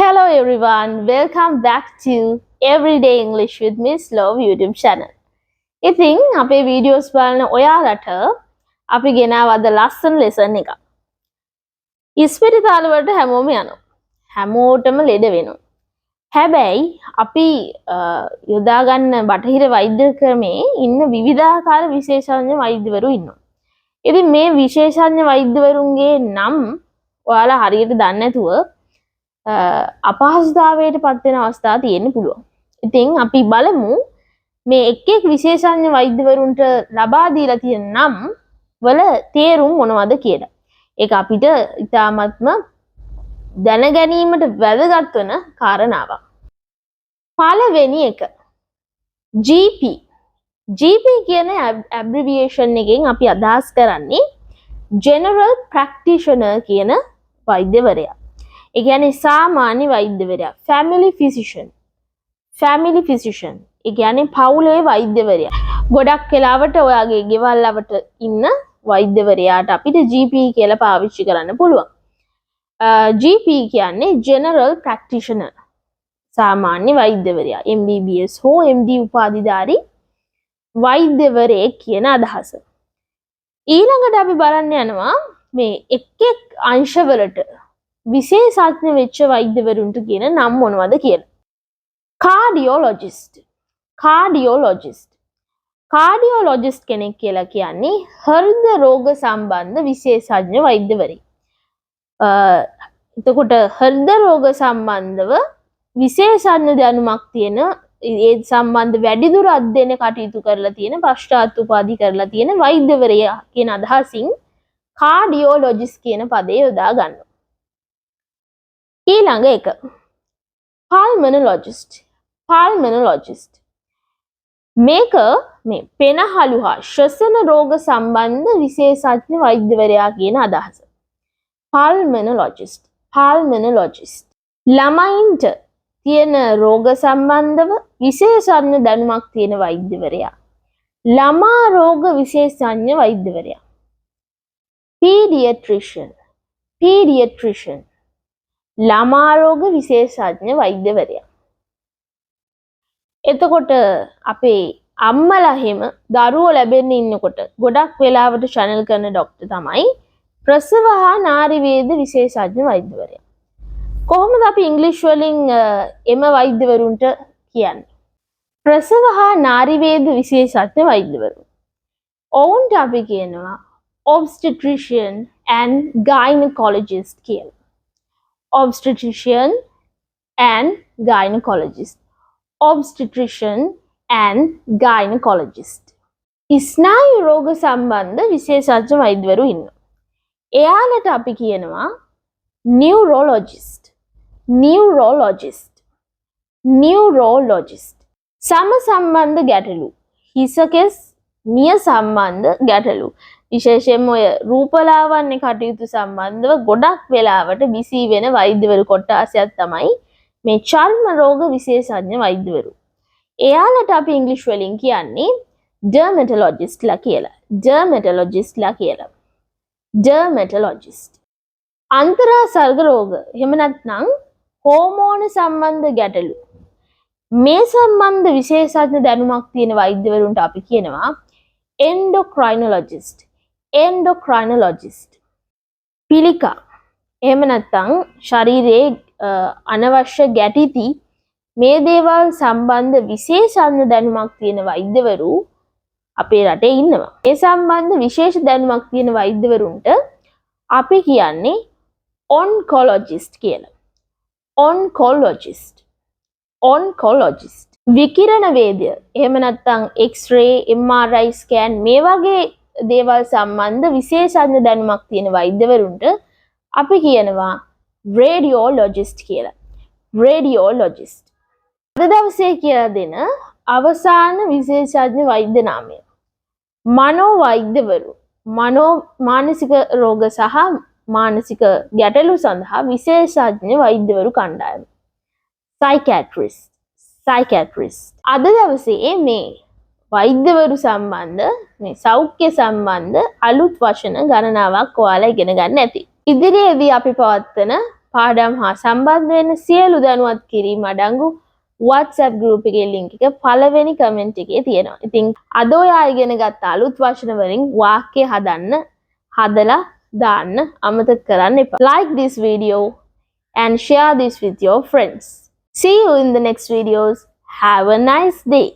Hello everyone, welcome back to Everyday English with Miss Love YouTube channel. ඉතින් අපේ videos බලන ඔයාලට අපි ගෙනාව අද ලස්සන ලෙසන් එකක්. ඉස්පිරිතාල වලට හැමෝම යනවා. හැමෝටම ලෙඩ වෙනවා. හැබැයි අපි යොදා ගන්න බටහිර වෛද්‍ය ක්‍රමේ ඉන්න විවිධාකාර විශේෂඥ වෛද්‍යවරු ඉන්නවා. ඉතින් මේ විශේෂඥ වෛද්‍යවරුන්ගේ නම් ඔයාලා හරියට දන්නේ නැතුව අපහසුතාවයට පත් වෙන අවස්ථා තියෙන්න පුළුවන්. ඉතින් අපි බලමු මේ එක් එක් විශේෂඥ වෛද්‍යවරුන්ට ලබා දීලා තියෙන නම් වල තේරුම් මොනවද කියලා. ඒක අපිට ඉතාමත්ම දැන ගැනීමට වැදගත් වන කාරණාවක්. පළවෙනි එක GP. GP කියන ඇබ්‍රිවියේෂන් එකෙන් අපි අදහස් කරන්නේ ජෙනරල් ප්‍රැක්ටිෂනර් කියන වෛද්‍යවරයා. ඒ කියන්නේ සාමාන්‍ය වෛද්‍යවරයා. Family physician. Family physician. ඒ කියන්නේ පවුලේ වෛද්‍යවරයා. ගොඩක් වෙලාවට ඔයාගේ ගෙවල් අවට ඉන්න වෛද්‍යවරයාට අපිට GP කියලා පාවිච්චි කරන්න පුළුවන්. GP කියන්නේ ජෙනරල් ප්‍රැක්ටිෂනර්. සාමාන්‍ය වෛද්‍යවරයා. MBBS හෝ MD උපාධිධාරී වෛද්‍යවරයෙක් කියන අදහස. ඊළඟට අපි බලන්න යනවා මේ එක් එක් අංශවලට විශේෂඥ වෙච්ච වෛද්‍යවරුන්ට කියන නම් මොනවද කියලා. කාඩියොලොජිස්ට්. කාඩියොලොජිස්ට්. කාඩියොලොජිස්ට් කෙනෙක් කියලා කියන්නේ හෘද රෝග සම්බන්ධ විශේෂඥ වෛද්‍යවරයෙක්. එතකොට හෘද රෝග සම්බන්ධව විශේෂඥ දැනුමක් තියෙන, ඒ සම්බන්ධ වැඩිදුර අධ්‍යයන කටයුතු කරලා තියෙන, පශ්චාත් උපාධි කරලා තියෙන වෛද්‍යවරයා කියන අදහසින් කාඩියොලොජිස්ට් කියන පදේ යොදා ගන්නවා. ඊළඟ එක පල්මනොලොජිස්ට්. පල්මනොලොජිස්ට් මේක මේ පෙනහළු හා ශ්වසන රෝග සම්බන්ධ විශේෂඥ වෛද්‍යවරයා කියන අදහස. පල්මනොලොජිස්ට්. පල්මනොලොජිස්ට්. ළමයින්ට තියෙන රෝග සම්බන්ධව විශේෂඥ දැනුමක් තියෙන වෛද්‍යවරයා. ළමා රෝග විශේෂඥ වෛද්‍යවරයා. පීඩියට්‍රිෂන්. පීඩියට්‍රිෂන්. ළමා රෝග විශේෂඥ වෛද්‍යවරයා. එතකොට අපේ අම්මලා එහෙම දරුවෝ ලැබෙන්න ඉන්නකොට ගොඩක් වෙලාවට චැනල් කරන ඩොක්ටර් තමයි ප්‍රසව හා නාරිවේද විශේෂඥ වෛද්‍යවරයා. කොහොමද අපි ඉංග්‍රීසි වලින් එම වෛද්‍යවරුන්ට කියන්නේ? ප්‍රසව හා නාරිවේද විශේෂඥ වෛද්‍යවරු. ඔවුන්ට අපි කියනවා obstetrician and gynecologist කියලා. Obstetrician and gynecologist. Obstetrician and gynecologist. ස්නායු රෝග සම්බන්ධ විශේෂඥ වෛද්‍යවරු ඉන්නවා. එයාලට අපි කියනවා නියුරොලොජිස්ට්. නියුරොලොජිස්ට්. නියුරොලොජිස්ට්. සම සම්බන්ධ ගැටලු, හිසකෙස් නිය සම්බන්ධ ගැටලු, විශේෂයෙන්ම ඔය රූපලාවන්‍ය කටයුතු සම්බන්ධව ගොඩක් වෙලාවට බිසී වෙන වෛද්‍යවරු කොට්ටාසයක් තමයි මේ චර්ම රෝග විශේෂඥ වෛද්‍යවරු. එයාලට අපි ඉංග්‍රීසි වලින් කියන්නේ ඩර්මැටොලොජිස්ට්ලා කියලා. ඩර්මැටොලොජිස්ට්ලා කියලා. ඩර්මැටොලොජිස්ට්. අන්තරාසර්ග රෝග එහෙම නැත්නම් හෝමෝන සම්බන්ධ ගැටලු, මේ සම්බන්ධ විශේෂඥ දැනුමක් තියෙන වෛද්‍යවරුන්ට අපි කියනවා එන්ඩොක්‍රයිනොලොජිස්ට්. එන්ඩොක්‍රයිනොලොජිස්ට්. පිළිකා එහෙම නැත්නම් ශරීරයේ අනවශ්‍ය ගැටිති මේ දේවල් සම්බන්ධ විශේෂඥ දැනුමක් තියෙන වෛද්‍යවරු අපේ රටේ ඉන්නවා. මේ සම්බන්ධ විශේෂ දැනුමක් තියෙන වෛද්‍යවරුන්ට අපි කියන්නේ ඔන්කොලොජිස්ට් කියලා. ඔන්කොලොජිස්ට්. ඔන්කොලොජිස්ට්. විකිරණ වේදය එහෙම නැත්නම් එක්ස්රේ, MRI scan මේ වගේ දේවල් සම්බන්ධ විශේෂඥ දැනුමක් තියෙන වෛද්‍යවරුන්ට අපි කියනවා රේඩියෝලොජිස්ට් කියලා. රේඩියෝලොජිස්ට්. අද දවසේ කියලා දෙන අවසාන විශේෂඥ වෛද්‍ය නාමය මනෝ වෛද්‍යවරු. මනෝ මානසික රෝග සහ මානසික ගැටලු සඳහා විශේෂඥ වෛද්‍යවරු කණ්ඩායම. සයිකියාට්‍රිස්ට්. සයිකියාට්‍රිස්ට්. අද දවසේ මේ වෛද්‍යවරු සම්බන්ධ, මේ සෞඛ්‍ය සම්බන්ධ අලුත් වචන ගණනාවක් ඔයාලා ඉගෙන ගන්න ඇති. ඉදිරියේදී අපි පවත්වන පාඩම් හා සම්බන්ධ වෙන්න සියලු දැනුවත් කිරීම අඩංගු WhatsApp group එකේ link එක පළවෙනි කමෙන්ට් එකේ තියෙනවා. ඉතින් අද ඔයා ඉගෙන ගත්ත අලුත් වචන වලින් වාක්‍ය හදන්න, හදලා දාන්න අමතක කරන්න එපා. Like this video and share this with your friends. See you in the next videos. Have a nice day.